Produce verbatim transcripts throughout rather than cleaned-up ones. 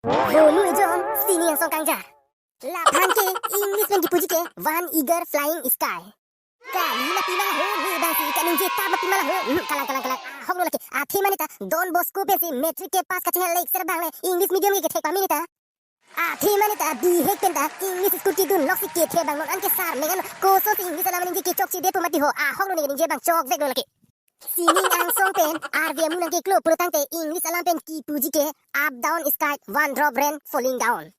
Bonu ejon, sini angsong kangja. Laphan ke English pen kipuji ke one eagle flying sky. Kali ma pima ho, ne bang si kaningje ta ma pima ho. Hmm, kalang, kalang, kalang. Ahok lo lake. Athe mane ta Don Bosco pensi matric ke pass kachinghal lek ser bang le English medium ke kethek pame ne ta. Athe mane ta bihek pen ta English school kedun lok si kethe bang non an ke sar mengan kosonsi English alam ningje kechokche detpo mati ho. Ahok lo ne ningje bang chokvek lo lake. Sining angsong pen arve amu nangkeklo pulotangte English alam pen kipuji ke up down sky, one drop rain falling down.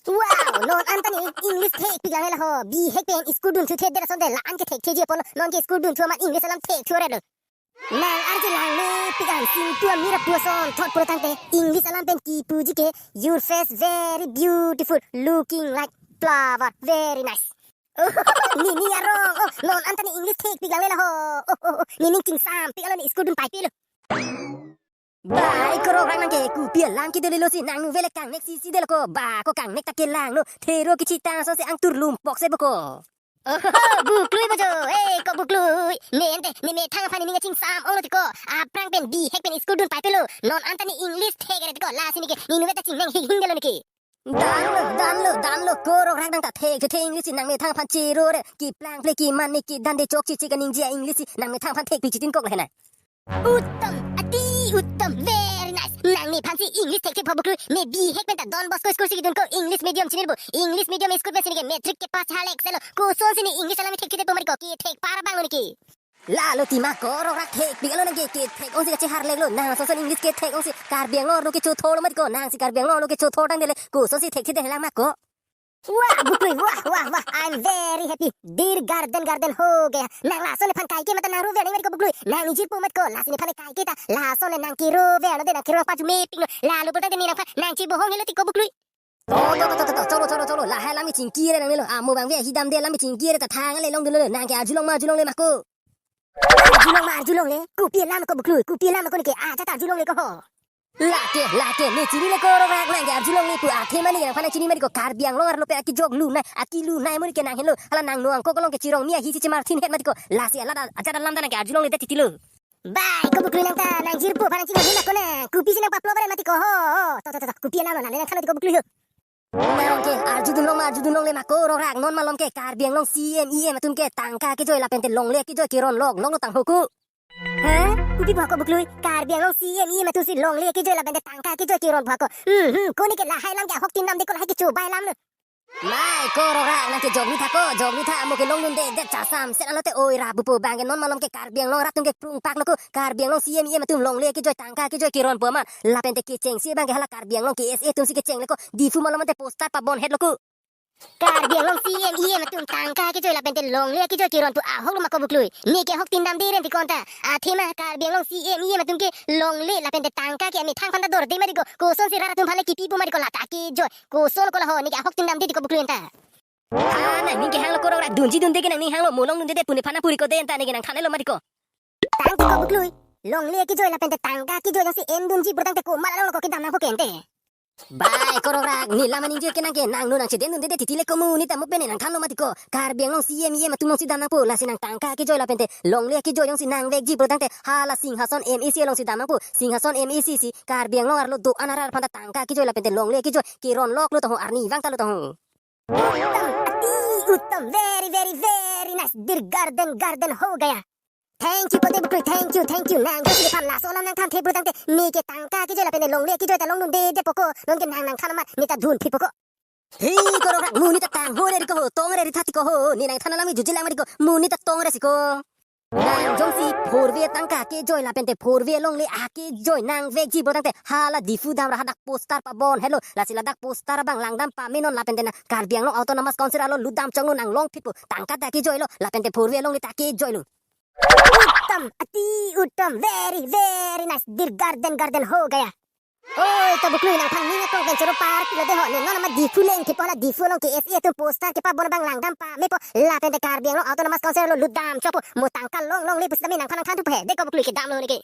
Wow, non an ta ne English thekpik lang le ho. Bihek pen school dunthu thekthe asonte la an ke thektheji apotlo. Non ke school dunthu amat English alam thekthe ore lo. Nang arje lang mepik an sing tua mira puson thot pulotangte English alam pen kipuji ke your face very beautiful, looking like flower, very nice. Oh, ne ning arong. Oh, non an ta ne English thekpik lang le ho. Oh, oh, oh, ne ning kingsampik alo ne school dun paipelo. Bai, ko Rokrak nang ke kopi alam kedun lelo si nangve le kangnek sisi detlo ko. Ba ko kangnek ta kelang no. Thero kechitang asonsi angtur lumpok se bo ko. Oh, Buklui bo jo. Eh, ko Buklui. Ne ante ne methang aphan ne ning achingsam ong lo ti ko. Aphrang pen bihek pen school dun paipelo. Non an ta ne English thek ere ti ko. Lasi ne ke ne nuve ta chingnang hing hing detlo ne ke. Damlo, damlo, damlo, ko Rokrak nang ta thekthe English si nang methang aphan chero re, keplang ple keman ne kedan de chokche che kaningje English si nang methang aphan thekpik chitin kok le na. Uttam, ati uttam, very nice. Nang nephan si English thekthe pho Buklui, ne bihek pen ta Don Bosco school si kedun ko English medium chinilo. English medium school pensi ne ke matric ke pass halek selo. Kosonsi ne English alam thekthe detpo mati ko, kethek par bang lo ne ke. Lalo ti ma ko Rokrak thekpik alo nang ke, kethek ongsi kacheharlek lo. Nang ason ason English kethek ongsi Karbi Anglong arlo kechothor lo mati ko. Nang si Karbi Anglong arlo kechothor tangte le kosonsi thekthe det lang ma ko. Wah, Buklui, wah, wah, wah. I'm very happy. Dil garden, garden ho gaya. Nang lason nephan kaike mata nang rove nang mati ko Buklui. Nang ne jirpo mati ko. Lasi nephan kaike ta lason le nang kerove ano de nang kerove paju mepik no. Lalo pulotangte ne nangphan nang chibohong helo ti ko Buklui. To, to, to, to, to, to, cholo, cholo, cholo. Lahai alam kechingki re nang lelo. Amo bang ve hidam de alam kechingki re ta thang le longdunlo. Nang ke arjulong ma arjulongle ma ko. Arjulong ma arjulongle. Kopi alam ko Buklui. Kopi alam ko ne ke. Ajat arjulongle ko ho. Lake, lake. Ne chinile ko Rokrak nang ke arjulongle pu athe mane nangphan chini mati ko Karbi Anglong arlo pen akejok lunai, akelunai mo ne ke nang helo. Hala nang no angko kelong ke chirong mi ahi si chemar thin het mati ko. Lasi hala ajat alam ta nang ke arjulongle det titilo. Bai, ko Buklui nang ta nang jirpo aphan nang chinghon hin ma ko nang. Kopisi nang paplo bare mati ko ho, ho. To, to, to, to. Kopi alam lo nang le nang than lo ti ko Buklui ho. Nang ke arjudun long ma arjudun longle ma ko Rokrak, non malom ke Karbi Anglong C M, E M atum ke tangka kejoi lapente longle kejoi keron lok lok lo tang ho ko. Ha? Kopi ba ko Buklui, Karbi Anglong C M, E M atum si longle kejoi lapente tangka kejoi keron ba ko. Hmm, hmm, ko ne ke lahai alam ke ahok tin dam de ko lahai kecho bai alam lo. Mai ko Rokrak nang ke jok ni tha ko, jok ni tha amo ke longdunde det chasam set alote oi ra bupo bang ke non malom ke Karbi Anglong rat atum ke prung pak lo ko, Karbi Anglong C M E M atum longle kejoi tangka kejoi keron po amat, lapente kechengsi bang ke hala Karbi Anglong K S A atum si kecheng le ko, Diphu malom ante poster pabon het lo ko. Karbi Anglong C M E M atum tangka kejoi lapente longle kejoi keron pu ahok lo ma ko Buklui. Ne ke ahok tin dam de ren ti konta. Athe ma Karbi Anglong C M E M atum ke longle lapente tangka ke amethang aphan ta dorde mati ko. Kosonsi rat atum aphan le kipipo mati ko lata kejoi. Koson ko la ho, ne ke ahok tin dam de ti ko Buklui anta. Ha, nang ning kehang lo ko Rokrak, dunji dunde ke nang ning hang lo, mo longdunde det pu nephan nang pu ri ko de anta, ne ke nang than lo mati ko. Tang ti ko Buklui. Longle kejoi lapente tangka kejoi jongsi en dunji pulotangte komat along lo ko kedam nangpo ke ante. Bai ko Rokrak, ne lam aningje ke nang ke nang no nang chedendunde det titi le ko, mo ne ta mo pen ne nang than lo mati ko. Karbi Anglong C M E M atum alongsi dam nangpo, lasi nang tangka kejoi lapente longle kejoi jongsi nang vekji pulotangte hala Singhason M A C alongsi dam nangpo. Singhason M A C si Karbi Anglong arlo do-an arat aphan ta tangka kejoi lapente longle kejoi keron lok lo tong ho, arnivang ta lo tong ho. Uttam, ati uttam, very, very, very nice. Dil garden, garden ho gaya. Thank you, pote Buklui, thank you, thank you. Nang jongsi nephan laso alam nang thanthe pulotangte, ne ke tangka kejoi lapente longle kejoi ta longdunde detpo ko. Non ke nang nang than amat, ne ta dunphitpo ko. He ko Rokrak, mo ne ta tang ho re ko ho, tong re ri tha ti ko ho, ne nang than alam juji lang mati ko, mo ne ta tong re si ko. Nang jongsi four way tangka kejoi lapente four way longle akejoi nang vekji pulotangte hala Diphu dam ra hadak poster pabon het lo, lasi ladak poster abang langdam pame non lapente nang Karbi Anglong Autonomous Council arlo lutdam chonglo, nang longphitpo, tangka ta kejoi lo lapente four way longle ta kejoi lo. Uttam, ati uttam, very, very nice. Dil garden, garden ho gaya. Oi, to Buklui nangphan ning akong pen choro parpik lo de ho, ne non amat Diphu leng thipo, hala Diphu along K S A atum poster kepabon abang langdam pamepo, lapente Karbi Anglong Autonomous Council arlo lutdam chokpo, mo tangka long longle pusitame nangphan nang thanthupo he, de ko Buklui kedam lo ne ke.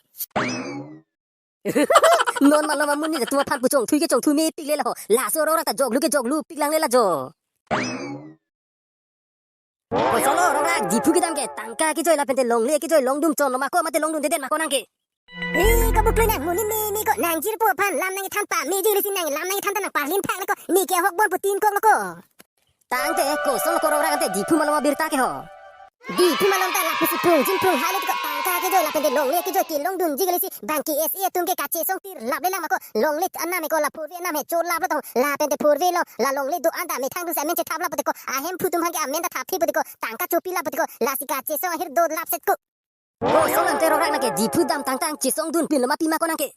Non malom amonit atum aphan pu chongthui ke chongthui mepik le la ho, laso Rokrak ta joklu ke joklu pik lang le la jo. Ko cholo Rokrak, Diphu kedam ke tangka kejoi lapente longle kejoi longdun chon lo ma ko, mate longdunde det ma ko nang ke. He, ko Buklui nang, monit meme ko, nang jirpo aphan lam nangkethan pameji lesi nang lam nangkethan ta nang parlin thak le ko, ne ke ahok bon putin kok lo ko. Tangte koson lo ko Rongrak, ante Diphu malom abirta ke ho. Diphu malom ta lapusi prungjin prunghai lo ti ko, tangka kejoi lapen te longle kejoi kelongdunji ke lesi bang KSA atum ke kachesong tir lap le lang ma ko, longle anam he ko, la four way anam he cho lap lo tong, lapen te four way lo, la longle do-an ta methang dun si amen chethap lap pote ko, ahemphu atum aphan ke amen ta thapthe pote ko, tangka chopi lap pote ko, lasi kachesong ahir do lap set ko. Koson ante Rongrak nang ke Diphu damtang tang chesongdun pin lo ma pima ko nang ke.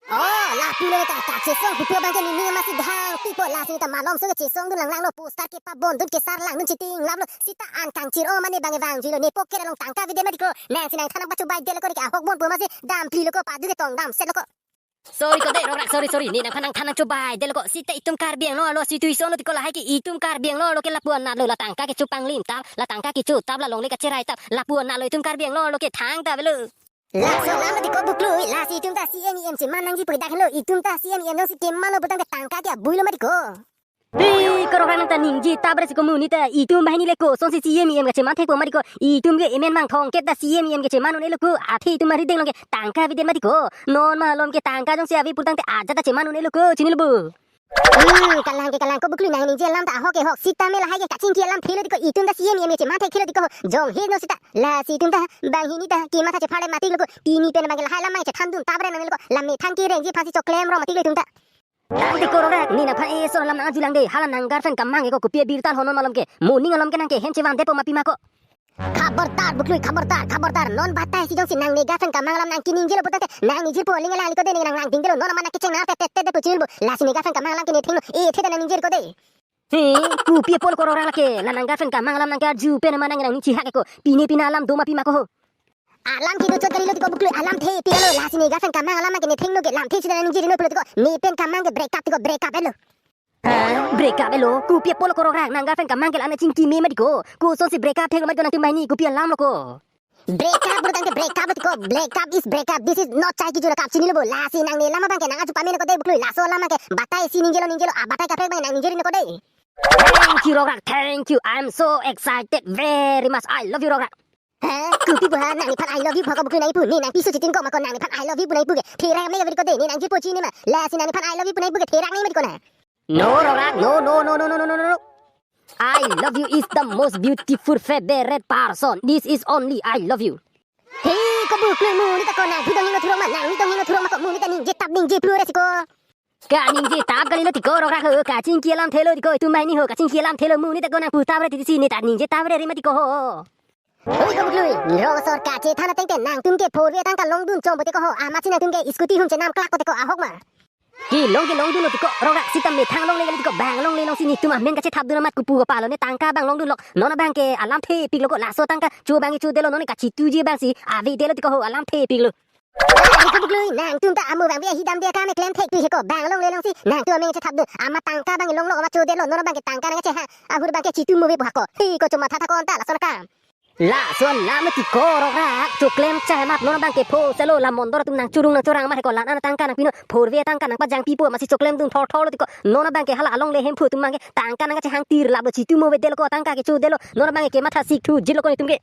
Oh, lapu lo ta, kachesong pupo abang ke nini masi dhang pipo, lasi ta malomso kechesongdun lang lang lo, poster kepabondun kesar langdun cheting lap lo, sita an kangchir-o mane bang vangji lo, ne pocket along tangka avedet ma ti ko, nang si nangthan nangpachobai det lo ko, ne ke ahok bon po masi damphli lo ko, padu ke tong dam set lo ko. Sorry ko de Rongrak, sorry, sorry, ne nangphan nangthan nangchobai det lo ko, sita itum Karbi Anglong arlo situation lo ti ko, lahai ke itum Karbi Anglong arlo ke lapu anat lo, la tangka kecho panglim tap, la tangka kecho tap, la longle kacherai tap, lapu anat lo itum Karbi Anglong arlo ke, thangta avelo. Laso alam lo ti ko Buklui, lasi itum ta CEM EM cheman nangji pu dak lo, itum ta CEM EM jongsi keman lo putangte tangka ke abui lo ma ti ko. He, ko Rongrak nang ta ningje tap re si ko, monit ta itum banghini le kosonsi CEM EM kacheman thekpo ma ti ko, itum ke emen mang thong kep ta CEM EM kacheman un-e lo ko, athe itum arideng along ke tangka avedet ma ti ko, non malom ke tangka jongsi ave putangte ajat ta cheman un-e lo ko, chini lo bo. Hmm, kalang ke kalang ko Buklui, nang ningje alam ta ahok ke hok, sita me lahai ke kachingki alamthe lo ti ko, itum ta CEM EM cheman thekthelo ti ko, jong he no sita, lasi itum ta banghini ta kematha chepharle mati lo ko, pini pen abang ke lahai alam abang chethandun tap re nang lo ko, la methang kerengji aphansi choklem rong mati lo itum ta. Tangte ko Rongrak, ne nangphan eso alam nang arjulang de, hala nang girlfriend kamang ke ko, kopi abirta ho non malom ke, moning alom ke nang ke hem chevan detpo ma pima ko. Khabardar Buklui, khabardar, khabardar. Non batai si jongsi nang ne girlfriend kamang alam nang keningje lo putangte, nang ne jirpo aling alang liko de, ne nang langding det lo, non amat nang kecheng nang tet tet tet det po chini lo bo. Lasi ne girlfriend kamang alam ke ne thengno, e the ta nang ningje ko de. He, kopi apot ko Rongrak lake, la nang girlfriend kamang alam nang ke arju pen amat nang nang ne chihak ko, pine pine alam do ma pima ko ho. Alam kedo chot kali lo ti ko Buklui, alamthe pilo, lasi ne girlfriend kamang alam ke ne thengno ke lamthe si ta nang ningje no pulo ti ko, ne pen kamang ke break up ti ko, break up lo. Ha, break up lo, kopi apot ko Rongrak, nang girlfriend kamang ke la nang chingki me ma ti ko, kosonsi break up thek lo ma ti ko, nangtum banghini kopi alam lo ko. Break up putangte break up lo ti ko, break up is break up, this is not chai kejor akap, chini lo bo, lasi nang ne alam abang ke nang arju pame no ko de Buklui, laso alam abang ke batai si ningje lo, ningje lo, abatai kaprek abang nang ningje no ko de. Thank you Rongrak, thank you, I'm so excited very much, I love you Rongrak. He, kopi bo ha, nang nephan I love you pu ko Buklui nang ipu, ne nang piso chitin ko ma ko, nang nephan I love you pu nang ipu ke therak me ko de, ne nang jirpo chini ma, lasi nang nephan I love you pu nang ipu ke therak me ma ti ko na. No Rongrak, no, no, no. I love you is the most beautiful favorite person. This is only I love you. He, ko Buklui, monit ta ko nang phu dong hingno thurok ma, nang ni dong hingno thurok ma ko, monit ta ningje tap ningje plu re si ko. Kaningje tap kali lo ti ko Rongrak ho, kachingki alamthe lo ti ko, itum banghini ho, kachingki alamthe lo, monit ta ko nang phu tap re titi si, ne ta ningje tap re re ma ti ko ho. Oi ko Buklui, rong asor kachethan ateng te nangtum ke four way atangka longdun chom pote ko ho, amatsi nangtum ke scooty hum chenam klak pote ko ahok ma. Kelong kelongdun lo ti ko Rongrak, sita methang longle kali ti ko, bang longle alongsi netum amen kachethapdun amat kopu kapalo ne tangka abang longdun lok, non abang ke alamthe pik lo ko, laso tangka cho abang ke chodet lo, non kachituji abangsi avedet lo ti ko ho, alamthe pik lo. Ari ko Buklui, nangtum ta amo abang be ahi damde akam keklem thekpik he ko, bang longle alongsi nangtum amen chethapdun, amat tangka abang longlok amat chodet lo, non abang ke tangka nang chehang ahut abang ke chitu mo be pu ha ko. He ko, chomatha tha ko anta lason akam. Laso alam ti ko Rongrak, choklem chai amat non abang ke pho selo, la mondor atum nang churung nang chorang amat he ko, la-an atangka nang pino, four way atangka nang pajang pipo amatsi choklemdun thor thor lo ti ko, non abang ke hala alongle hemphu atum abang ke tangka nang kachehang tir lap lo, chitu mo avedet lo ko, tangka ke chodet lo, non abang ke kematha sik thuji lo ko netum ke.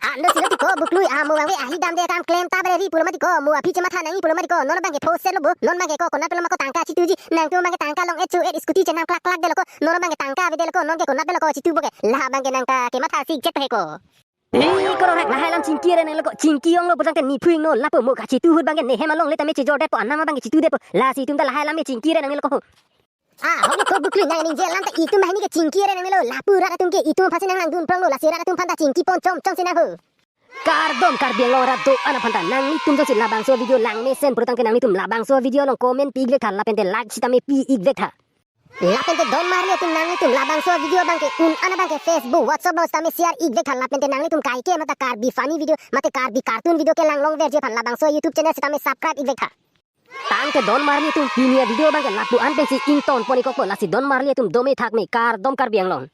Ando si lo ti ko Buklui, amo abang ke ahi damde akam klem tap re ri pulo ma ti ko, mo aphi chematha nangji pulo ma ti ko, non abang ke pho selo bo, non abang ke ko konat pelo ma ko tangka chituji, nangtum abang ke tangka long-et cho-et scooty chenam klak klak det lo ko, non abang ke tangka avedet lo ko, non ke konat pelo ko chitu bo ke, la abang ke nangta kematha sik chet he ko. He ko Rongrak, lahai alam chingki re nang lo ko, chingki ong lo putangte nephu ingno lapo, mo kachitu ahut abang ke nehem alongle tame chejor detpo, anam abang ke chitu detpo, lasi itum ta lahai alam me chingki re nang lo ko. Ah, ahok lo ko Buklui, nang ningje alam ta itum banghini ke chingki re nang lo, lapu rat atum ke itum aphansi nang langdun prong lo, lasi rat atum aphan ta chingki pon chom chom si nang ho. Kardom Karbi Anglong arat do-an aphan ta, nanglitum jongsi labangso video langmesen putangte nanglitum labangso video along comment pi-ik vek tha, lapen te like sitame pi-ik vek tha. Lapen te don marli atum, nanglitum labangso video abang ke un-an abang ke Facebook, WhatsApp along sitame share-ik vek tha, lapen te nanglitum kaike mate Karbi funny video, mate Karbi cartoon video kelang longverji aphan labangso YouTube channel sitame subscribe-ik vek tha. Tangte don marli atum, pini avideo abang ke lapu-an pensi ingtonpon-ik kokpo, lasi don marli atum dome thakme, kardom Karbi Anglong.